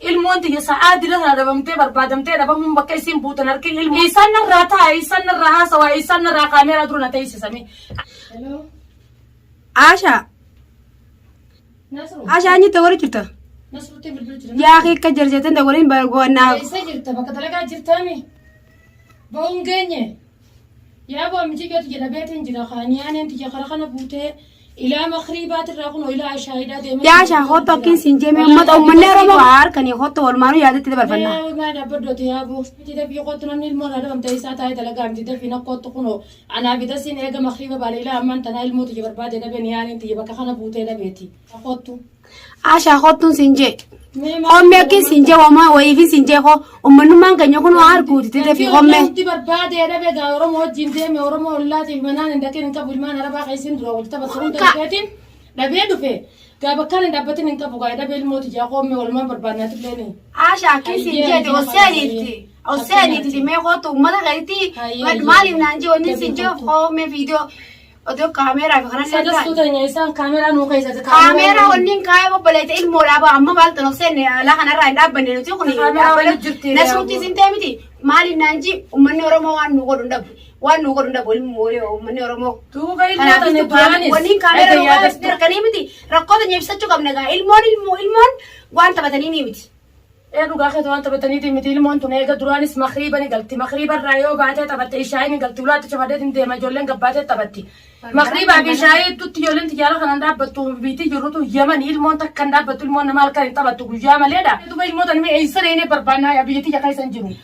Ilmoon tiyya sa'aa dila sana dhabamtee barbaadamtee dhabamuun bakka isiin buutan harki ilmoo. Isaan narraa taa'a, isaan narraa haasawaa, isaan narraa kaameeraa dura na teessisame. Asha, Asha eenyutti wal jirta? Yaa kee akka jarjatan da waliin bargoonnaa. Eessa jirta? Bakka dalagaa jirtaami? Ba'uun geenye. Yaa boo mijiyyootu jedha beetiin jira kaaniyaaneen tiyya kara kana buutee ilaa makriibaatirraa kunoo ilaa ashaayidaa deemee. Yaa Asha hoottu akkiin siin jeemee uummata uummanni Oromoo harkanii hoottu walumaanuu yaadatti dabarfanna. Mee maa dhaabbaddooti yaa boo. Miti dafii kottu namni ilmoo irraa dhabamte isaa taa'ee dalagaa miti dafii na kottu kunoo anaa fi dasiin eega makriiba baane ilaa ammaan tanaa ilmoo tiyya barbaade dhabee niyaaniin tiyya bakka kana buutee dhabeeti. Kottu. Asha hoottuun siin jee. Mee Hommee akkiin siin jee homaa wayiifin siin jee hoo uummanummaan keenya kun waa arguuti dafii hommee. Wanti barbaade dhabe gaa Oromoo wajjin deeme Oromoo ollaatiif manaan hin dhaqin hin qabu ilmaan Arabaa keessin dura wal taphattu hunda dhufeetiin dhabee dhufe gaa bakkaan hin dhaabbatin hin qabu gaa dhabee ilmooti jaa qoommee walumaan barbaadnaatillee ni. Asha akkiin siin jeeti osseeniitti osseeniitti mee hoottu uummata keetti maaliif naan jee wanni siin jee hommee viidiyoo odoo kaameeraa fi kanan Sadastuu teenya isaan kaameeraa nuu keessa Kaameeraa wanni kaayee obboleessa ilmoodhaa ba'a amma maal tan seenne alaa kanarraa hin dhaabbanne nuti kun Kaameeraa waliin jirti. Nasruutti isin ta'e miti maaliif naan ji uummanni Oromoo waan nu godhu hin dhabu waan nu godhu hin dhabu uummanni Oromoo. Duuba ilmoo Kanaaf tana duraanis wanni kaameeraa nu kaayee harkanii miti rakkoo teenya ibsachuu qabna gaa ilmoon ilmoon waan taphatanii ni miti. Ee dhugaa keessa waan taphataniiti miti ilmoon tun eega duraanis makriiba ni galti makriiba irraa yoo baatee taphatte ishaayii ni galti ulaatti cufadee hin deema ijoolleen gabbaatee taphatti. Makriibaa fi ishaayii tutti ijoolleen xiyyaara kanaan dhaabbattu biitii jirrutu Yaman ilmoon takka hin dhaabbattu ilmoon nama halkan hin taphattu guyyaa maleedha. Duuba ilmoo tana mee eessa dheenee barbaannaa yaa biyya tiyya keessa hin jiru.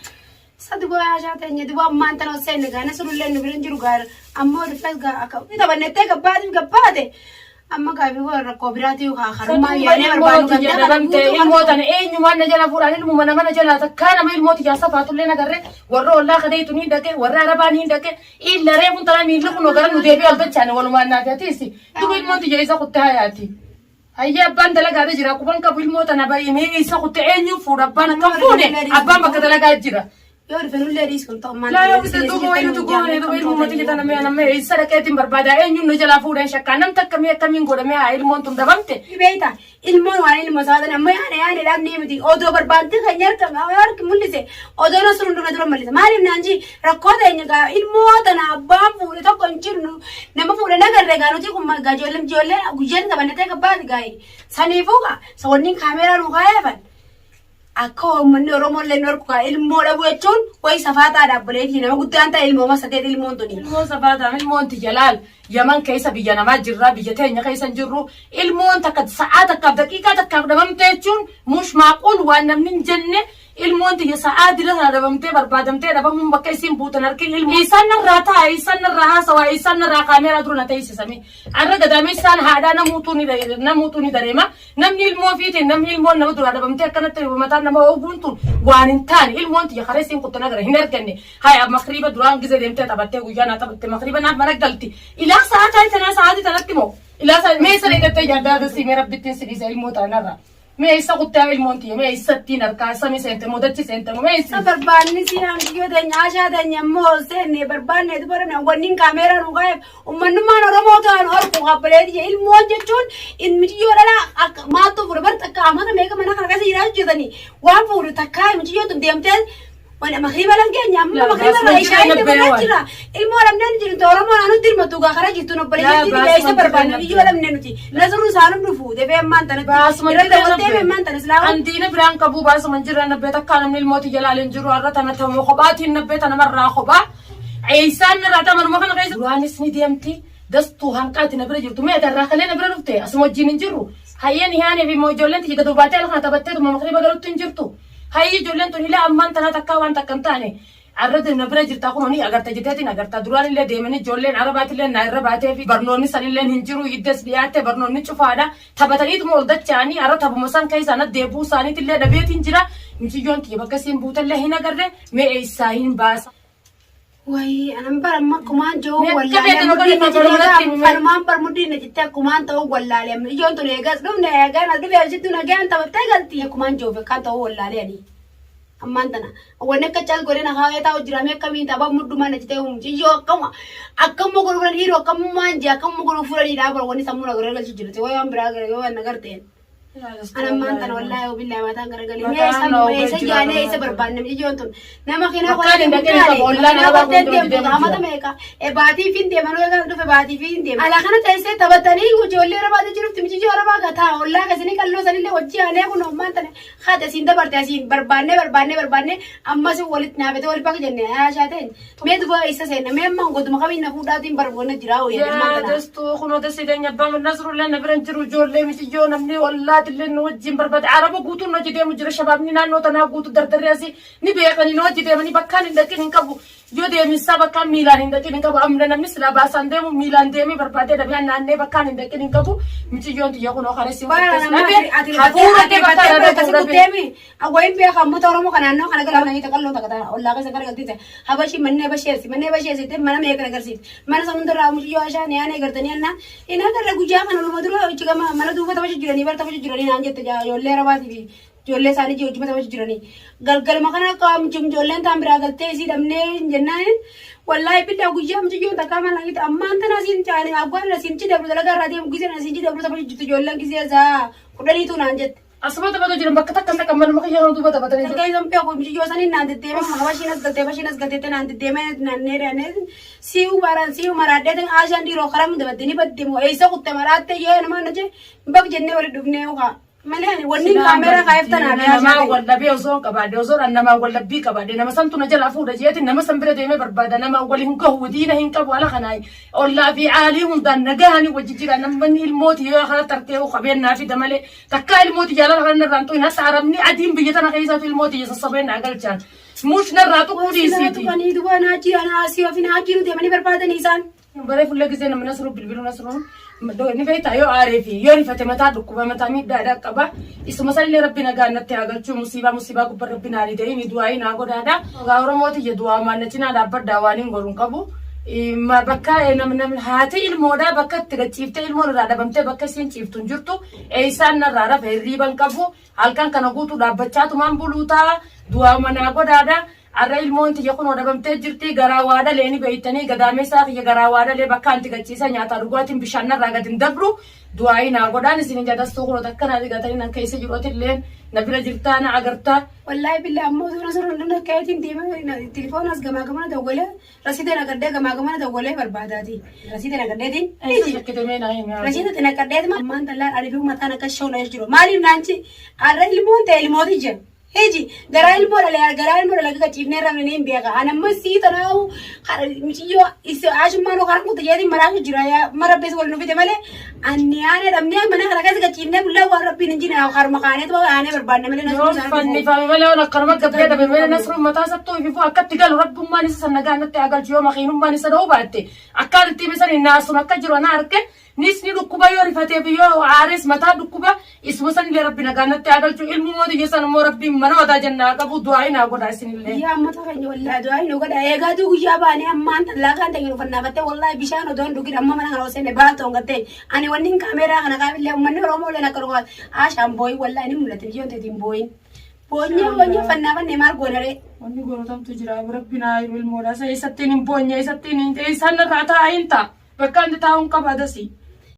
Isa duba ashaa teenya duba ammaan tana seenne gaa nasrullee nu bira hin jiru gaa ammoo dhufes gaa akka taphannettee gabbaatiif gabbaate amma gaa fi rakkoo biraati haa harummaa yaadee barbaadu Tiyya dhabamte ilmoo tana eenyumaan na jala fuudhaan ilmuma nama na jala takkaa nama ilmoo tiyyaa safaatullee nagarre warra ollaa kadeetu ni dhaqe warra arabaa ni dhaqe illa reefuun tana miilli kun gara nu deebi'ee ol dachaane walumaan naaf atiis duba ilmoon tiyya isa kutte hayaati. Hayyee abbaan dalagaadha jira quban qabu ilmoo tana barii mee isa kutte eenyuun fuudha abbaan akkam fuune abbaan bakka dalagaa jira. Yoo dhufe nullee dhiisu ta'u maal Laa yoo bite duuba wayii nuti goone duuba ilmoo tiyya tana mee nama eessa dhaqeetiin barbaada eenyuun nu jalaa fuudhan shakkaa namni takka mee akkamiin godhamee haa ilmoon tun dhabamte. Beektaa ilmoon waan ilmoo saatan amma yaada yaada dhaabnee miti odoo barbaadde kan harka harki mul'ise odoo nasruun dura dura mul'ise maaliif naan jii rakkoo teenya gaa ilmoo tana abbaan fuudhe tokko hin jirnu nama fuudhe nagarre gaa nuti kun gaa ijoollee ijoollee guyyaan taphanne gabbaati gaa saniifuu gaa wanni kaameeraa nu kaayeefan akka uummanni Oromoo illee nu argu gaa ilmoo dhabuu jechuun wayi safaataa dhaabboleetii nama guddaan ta'e ilmoo sadeet ilmoon tuni. Ilmoon safaataa ilmoon tiyya laal Yaman keessa biyya namaa jirra biyya teenya keessa hin jirru ilmoon takka sa'aa takkaaf daqiiqaa takkaaf dhabamte jechuun mush maaquul waan namni hin jenne ilmoon tiyya sa'aa dila sana dhabamtee barbaadamtee dhabamuun bakka isiin buutan harki ilmoo isaan narraa taa'a isaan narraa haasawaa isaan narraa kaameeraa dura na teessisame arra gadaamee isaan haadhaa namuutuu ni dareema namni ilmoo fiitiin namni ilmoon nama duraa dhabamtee akkanatti mataan nama oguun tun waan hin taane ilmoon tiyya karee isiin kutte nagara hin arganne haya makriiba duraan gize deemtee taphattee guyyaa naa taphatte makriiba naaf mana galti ilaa sa'aataa tanaa sa'aatii tanatti moo ilaa sa'aatii mee isa dheedattee yaaddaa dasii mee rabbittiin si dhiisa ilmoo tanarra mee isa kuttee ilmoon tiyya mee isa ittiin harkaa samii seente moo dachi seente moo mee Isa barbaanni si hangiyyoo teenya ashaa teenya immoo seenne barbaanne dubara wanni kaameeraa nu kaa'eef uummanummaan Oromoo ta'an horku qabbalee ilmoon jechuun muciyyoo dhalaa akka maaltu fuudhe bar takka amata meeqa mana kana keessa jiraachuu jirtanii waan fuudhe takkaa muciyyoo tun deemtee waan makriiba lan keenya amma makriiba irraa ishaa inni godhaa jira ilmoo lamneen jirtu Oromoon anu dirmatu gaa karaa jirtu obboleettii isa barbaanne biyyoo lamne nuti nasruu isaanu dhufu defee ammaan tanatti Baasuma irra jirra dabaltee ammaan tana islaamu Andiina biraan qabuu baasuma jirra nabbee takkaa namni ilmooti jalaaleen jiru har'a tana ta'u kophaatiin nabbee tana marraa kophaa. Eessaan irraa tamanuma kana keessa. Duraanis ni deemti dastuu hanqaati na bira jirtu mee irraa kalee na bira dhufte asuma wajjin hin jirru. Hayyeen hiyaanii fi immoo ijoolleen tiyya gad baatee halkan taphattee tuma makriiba galutti hin jirtu. Hayyi ijoolleen tun ilaa ammaan tanaa takkaa waan takka hin taane. Arra na bira jirta kun ni agarta jetteetiin agarta duraan illee deemanii ijoolleen arabaatillee na irra baatee fi barnoonni sanillee hin jiru iddas dhiyaatte barnoonni cufaadha taphataniituma ol dacha'anii arra taphuma san keessaa na deebuu isaaniitillee dhabeetiin jira mucayyoon tiyya bakka isiin buutellee hin agarre mee eessaa hin baasa. Wayii anan bara amma akkumaan jiru Mee akka wallaalee feete mudhiin na nu godhi, jettee nu godhi. kanumaan bar mudhiin na jettee akkumaan ta'uu wallaalee amma ijoon tun eegas dhufne eegaan as dhufe asittu nagaan taphattee galti akkumaan jiru akkaan ta'uu wallaalee ani. Ammaan tana wanni akka cal godhe na kaawee taa'u jira mee akkamiin tapha mudhumaan na jettee muciyyoo akkama akkamuma godhu furan dhiiroo akkamumaan jee akkamuma godhu furaniidha bara wanni sammuu na gargalchu jirti waan biraa gara yoo waan na garteen. Ana ammaan tana wallaahi billaahi mataan garagalee. Mee Mataan isa na mee isa hubee jira jaanee isa nama. barbaanne miyyoo tun. Nama kinaa Bakkaan hin dhaqin qaba, ollaan arabaa kun dura deemu Amata jira. meeqa? E baatii fi hin deeman egaa dhufe baatii fi hin deeman. Ala kana teessee taphatanii ijoollee arabaa jirtu mijiyyoo arabaa gataa ollaa keessanii qalloo sanillee hojii aanee kun ammaan tana haati asiin dabarte asiin barbaannee barbaannee barbaannee ammas walitti naafete walitti bakka jenne haashaa ta'e mee duba isa seenna mee ammaan goduma kamiin na fuudhaatiin barbaanne jira hoo Yaa ammaan tana. dastuu kunoo dasii teenya abbaa Nasrullee na bira hin jiru ijoollee mitiyyoo namni ollaatillee nu wajjin barbaade araba guutuun hojii deemu jira shabaabni naannoo tanaa guutuu dardarri asii ni beekanii nu hojii deemanii bakkaan hin dhaqin hin qabu yoo deeminsaa bakkaan miilaan hin dhaqin hin qabu amna namni silaa baasaan deemu miilaan deemee barbaadee dhabee naannee bakkaan hin dhaqin hin qabu mitiyyoon tiyya kunoo kana si Hafuura Wayin beekaa uummata Oromoo kan naannoo kana gara mana qalloo takka ta'a ollaa keessa gara galtiite habashii mannee basheessi mannee basheessite mana meeqa agarsiifte mana san hundarraa mucayyoo ashaan yaanee gartanii annaan hin agarre guyyaa kana oluma dura hojii gama mana duuba taphachu jiranii bara taphachu jiranii naan jette ijoollee arabaatii fi ijoollee isaanii hojii taphachu jiranii galgalma kana akka ijoolleen taan biraa galtee isii dhabnee hin jennaan wallaahi billaa guyyaa mucayyoon takkaa mana laangite ammaan tana asiin caane abbaan asiin ci dabru dalagaa irraa deemu giseen asiin ci dabru taphachu jirtu ijoolleen gisee isaa kudhaniitu naan jette. Asuma taphatu jiran bakka takka hin dhaqan manuma kiyya kana duuba taphatanii jiru. Dargaggeessi sun beeku mucayyoo saniin naan deddeema habashiin as galtee habashiin as galtee naan deddeema naannee naannee si'u baraan si'u maraadhee aashaan dhiiroo karaa hunda badde ni badde moo eessa kutte maraatte yee nama na jee bak jennee walitti dhufnee ukaa malee ani wanni kaameeraa kaa'eef tanaaf Namaa yaashaa wal dhabee osoo hin qabaadhe osoo dhaan namaa wal dhabbii qabaadhe nama santu na jalaa fuudha jeetiin nama san bira deemee barbaada nama wal hin gahu diina hin qabu ala kanaa ollaa fi aalii hundaan nagahanii wajji jira namni ilmooti yoo kanatti argee qabeen naa fida malee takkaa ilmooti jaalala kana irraan tuhin hatta arabni adiin biyya tana keessaatu ilmooti sassobeen naa galchaan muush narraa tuquu dhiisiiti. Tuqanii duba naa jiran asii ofi naa jiru deemanii barbaadanii isaan. Baree fuula gisee namni Nasruu bilbilu Nasruun ni beektaa yoo aaree fi yoo rifate mataa dhukkuba mataa miidhaadhaa qaba. Isuma sanillee rabbi nagaa natti haa galchuu musiibaa musiibaa gubbaa rabbi naa didee ni du'aa naa godhaadha. Egaa Oromooti ija du'aa maanna cinaa dhaabbadhaa waan hin godhu hin qabu. Bakka namni haati ilmoodhaa bakka itti gachiiftee ilmoon irraa dhabamtee bakka isiin ciiftu hin jirtu. Eessaan narraa rafe hirriiba hin qabu. Halkan kana guutuu dhaabbachaatumaan buluutaa du'aa manaa godhaadha. Arra ilmoon tiyya kunoo dhabamtee jirti garaa waa dhalee ni beektanii gadaameessaa kiyya garaa waa dhalee bakka anti gachiisa nyaataa dhugaatiin bishaan narraa gad hin dabru du'aayii naa godhaan isin hin jadastuu kunoo takka naa digatanii nan keessa jiru atilleen na bira jirtaa na agartaa. Wallaahi billaa ammoo suura suura hundumna keetiin deema tilifoonas gamaa gamana dawwalee rasiida naqadhee gamaa gamana dawwalee barbaadaati. Rasiida naqadheetiin. Eessa shakkite naa himi. Rasiida naqadheetiin ammaan tallaan ani fi mataan akka shoona jiru. Maaliif naanchi arra ilmoon ta'e ilmooti jira. Hiji garaa ilmoo dhalee garaa ilmoo dhalee akka ciifnee rafne ni hin beeka. Ani amma sii tanaa'u michiyyoo ashummaan karaa kutu jeetiin maraatu jira mara bees wal nu fide malee ani aanee dhabnee mana kana keessa gachiifnee bullaa waan rabbiin hin jine harma kaanee tuba aanee barbaanne malee Yoo fannifame malee waan akkanuma gabbee dhabe malee Nasruun mataa sattuu ififuu akkatti galu rabbummaan isa san nagaa natti haa galchu yoo makiinummaan isa dha'uu baatte akkaan itti hime sani naasuun akka jiru ana arge nis ni dhukkuba yoo rifateef yoo aares mataa dhukkuba isuma sanillee rabbi nagaa natti haa galchu ilmu mootii san immoo rabbiin mana wataa jennaa qabu du'aa naa godha isinillee. Yaa amma keenya wallaahi du'aa hin godha eegaatu guyyaa baanee ammaan tallaa kan ta'e uffannaafattee wallaahi bishaan odoo hin dhugin amma mana kana osoo baal ta'uun gattee ani wanni hin kaameeraa kana kaabillee uummanni Oromoo illee akka dhugaa ashaan booyin wallaahi ni mul'ata biyyoon teetiin booyin. Boonyee boonyee uffannaafannee maal goonaree. Wanni goonotamtu jira rabbi naa ilmoodha isa eessattiin hin boonye eessattiin hin isaan irraa taa'aa hin ta'a bakka inni taa'uun qaba adasii.